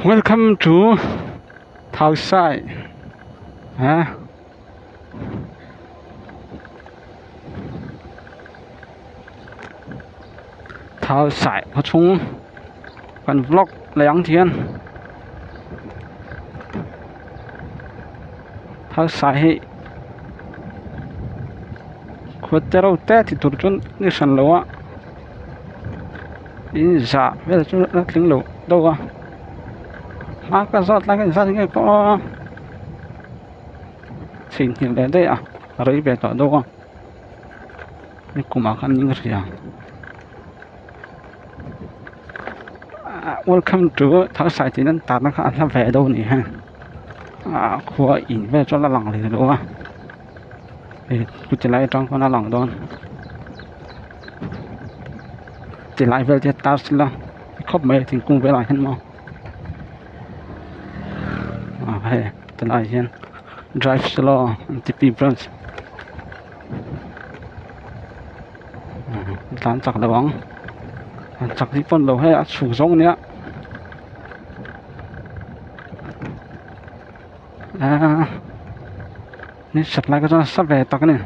Welcome to Thausai ha Thausai khaw chhung kan vlog leh ang ti hian Thausai hi khua te reuh te ti tur chuan ni hran lo a. In zah vel chu a tling lo deuh a hma ka zawt lai khan zat nge pawh a theihnghilh leh daih a a rei ve tawh deuh a nikum ah khan in hria welcome to thar sai tih an tarna kha a hla ve deuh a ni heng ah khua in vel chu a la lang leh lo a hei chuti lai atang khawn a lang dawn. Ti lai vel te tar sela khawp mai a thingkung velah hian maw ah hei tilaiah hian drive slow an ti pi branch tlan chak lo ang tlan chak hi pawn lo hei a chhuk zawng ania ah ni sat lai kha chuan a sa ve tak a ni.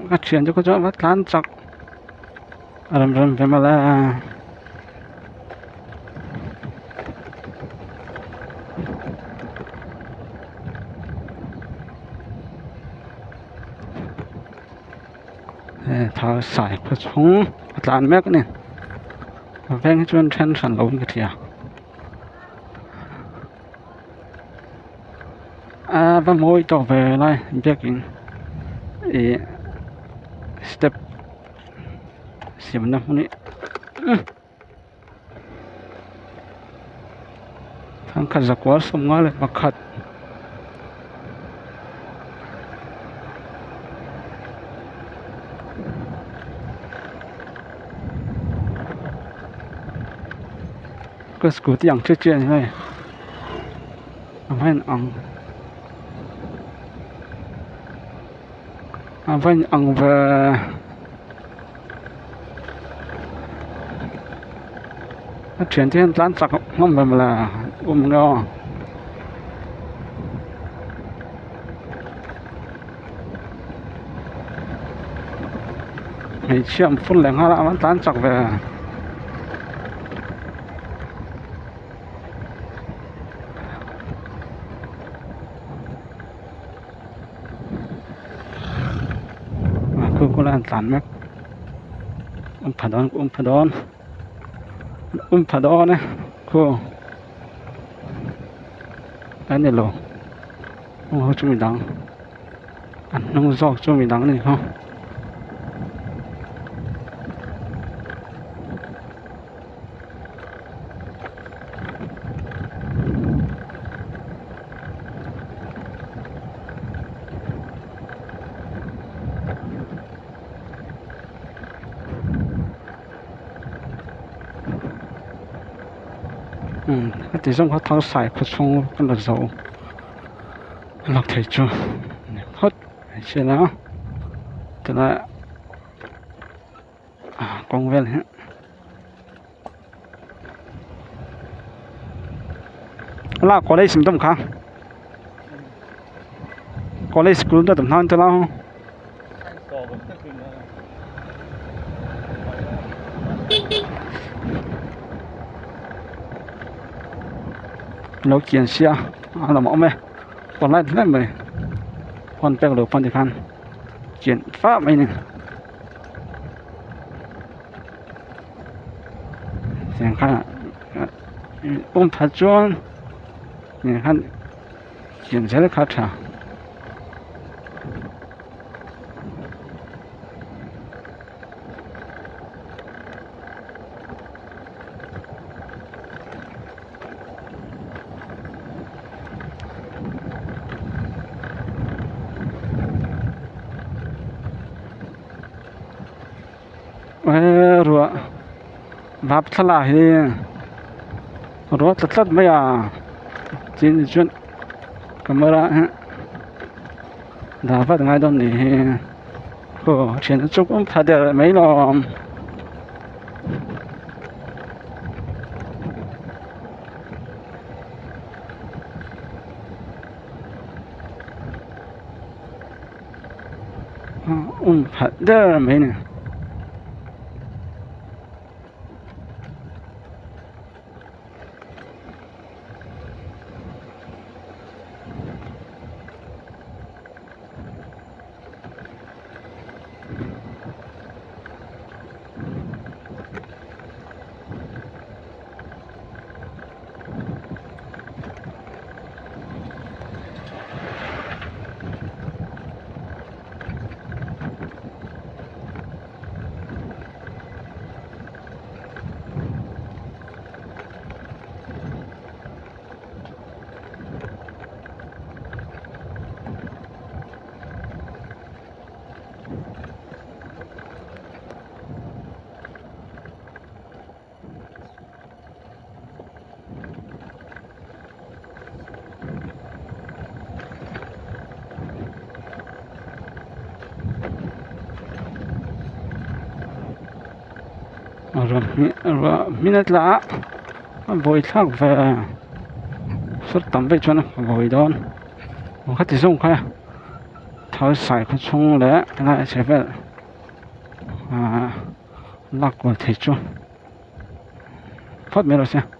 Ka thian te khaw chuan va tlan chak rem rem ve mawle. Thar sai khaw chhung a tlan mek a ni a veng hi chuan then hran lo in ka hria a va mawi tawh ve lai biakin ih step siamna hmun hi. Thangkhat zakua sawmnga leh pakhat ka scooty ang chiah chiah a ni mai a va in ang a va in ang ve. A thiante hian tlan chak hlawm ve mawle um nge aw. Hmeichhia an phur leh nghal a an tlan chak ve. Khu khu lai an tlan mek um pha dawn um pha dawn um pha dawn e khu a ni lo aw chu midang a hnung zawk chu midang a ni khaw. Heti zawng kha thar sai khaw chhung ka la zo lak thei chu ni phawt mai se la tilai kawng vel hi. La college an tum kha college school ta tum hnan te la lo kian sia a lam awm e polite hle mai phone pek lo pawn tikhan kian fah mai a ni. Tiang khan um phat chuan tiang khan kian zel kha a tha. Ruah vap thlalak hi ruah tla tlat mai a tin chuan. Camera hi dah vat ngai dawn nih hi aw thian te chu awm tha der mai lawm. Um phat der mai ni. Ruah hmin a tla a a buai thlak ve sawt tam veih chuan a buai dawn aw khati zawng kha thal sai khaw chhung leh helai a che vel ahh lak kual thei chu phawt mai rawh se.